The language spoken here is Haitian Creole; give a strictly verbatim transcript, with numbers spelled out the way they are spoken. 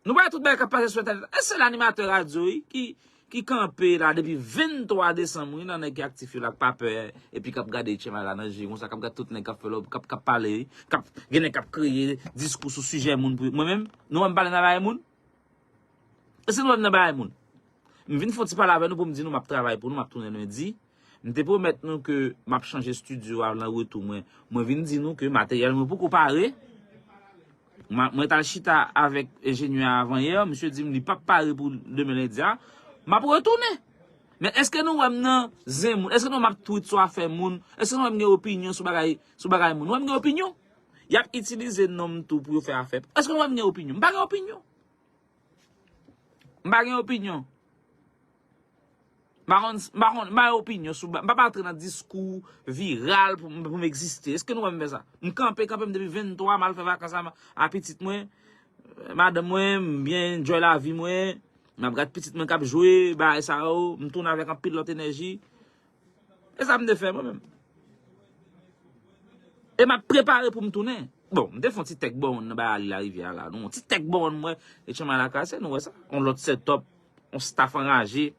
Nou pa wè tout bagay k ap pase sou entènèt. E se animatè radyo, wi, ki, ki kanpe la depi venntwa desanm, wi, nan nèg ki aktif yo la, k pa pè, epi k ap gade Etchenmay la nan je, konsa, k ap gade tout nèg k ap fè lòb, k ap, k ap pale, wi, k ap, gen nèg k ap kreye diskou sou sijè moun pou, mwen menm, nou wè m pale nan bagay moun? Èske nou wè m nan bagay moun? M vin fè yon ti pale avè nou pou m di nou m ap travay pou nou, m ap tounen lendi. M te pwomèt nou ke m ap chanje estidyo a nan retou mwen. Mwen vin di nou ke materyèl mwen poko pare. Mwen, mwen t al chita avèk enjenyè a avanyè, misye di m li p ap pare pou demen lendi a. M ap retounen. Men èske nou wè m nan zen moun? Èske nou wè m ap tweet sou afè moun? Èske nou wè m gen opinyon sou bagay, sou bagay moun? Nou wè m gen opinyon? Y ap itilize non m tou pou yo fè afè. Èske nou wè m gen opinyon? M pa gen opinyon. M pa gen opinyon. M pa konn, m pa konn, m pa gen opinyon sou, m pa antre nan diskou viral pou, pou m egziste. Èske nou wè m fè sa? M kanpe, kanpe m depi venntwa, m al fè vakans a, a pitit mwen, madanm mwen, m byen enjoy lavi mwen, m ap gad pitit mwen k ap jwe, bagay sa yo, m tounen avèk anpil lòt enèji. E sa m te fè mwen menm. E m ap prepare pou m tounen. Bon, m te fè yon ti tèk bò moun nan bay Ali Larivyè a la. Nou, yon ti tèk bò moun mwen, Etchenmay la kase, nou wè sa. Yon lòt setup, yon staff anraje.